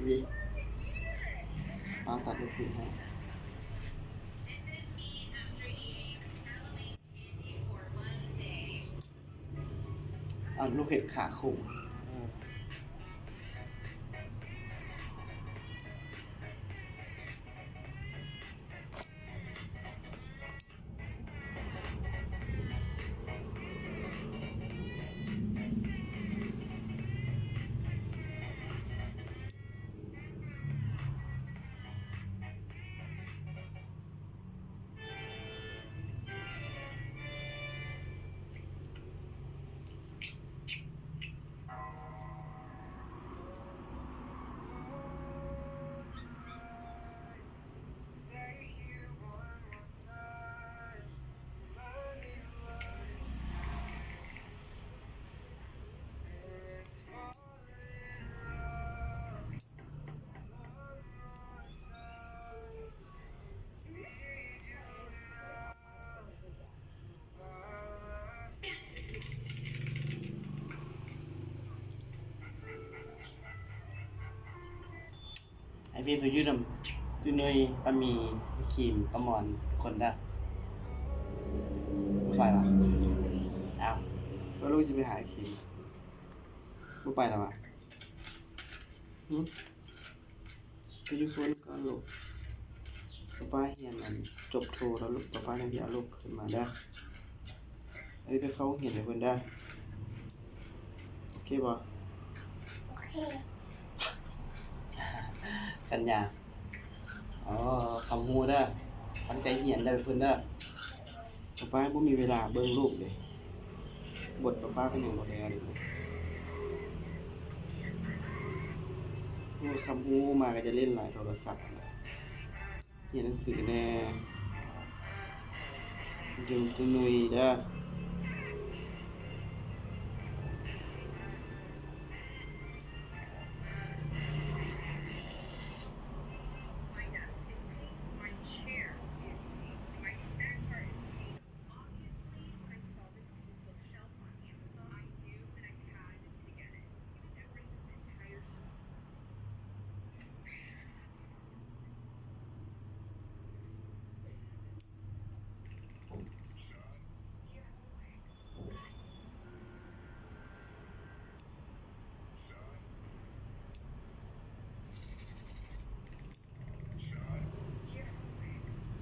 ດີ ປ້າຕັດເລັບຕີນໃຫ້. ເອົາລູກເຫັດຂາໂຄ້ງ. ໃຫ້ເບບຢູ່ນຳ ຈຸນຸຍ ປ້າມີ ພີ່ຄີມ ປ້າມອນ ທຸກຄົນເດີ. ບໍ່ໄປຫວາ? ອ້າວ ແລ້ວລູກຊິໄປຫາພີ່ຄີມ ບໍ່ໄປແລ້ວຫວາ? ຫື? ໄປຢູ່ພຸ້ນກ່ອນລູກ. ປ້າປ້າຮຽນອັນຈົບໂທແລ້ວລູກ ປ້າປ້າຈັ່ງຊິເອົາລູກຂຶ້ນມາເດີ. ເອີ ໄປເຂົ້າໂຮງຮຽນໃຫ້ເພິ່ນເດີ. ໂອເຄບໍ່? ໂອເຄ. ສັນຍາ. ອໍ ຄຳຮູ້ເດີ. ຕັ້ງໃຈຮຽນເດີເພິ່ນເດີ. ປ້າປ້າບໍ່ມີເວລາເບິ່ງລູກເດ້. ບົດປ້າປ້າກໍຍັງບໍ່ແລ້ວເດ້. ຮູ້ຄຳຮູ້ມາກໍຈະຫຼິ້ນຫຼາຍໂທລະສັບຫັ້ນແຫຼະ. ຮຽນໜັງສືແດ່. ຢູ່ນຳຕູ້ນຸ່ຍເດີ.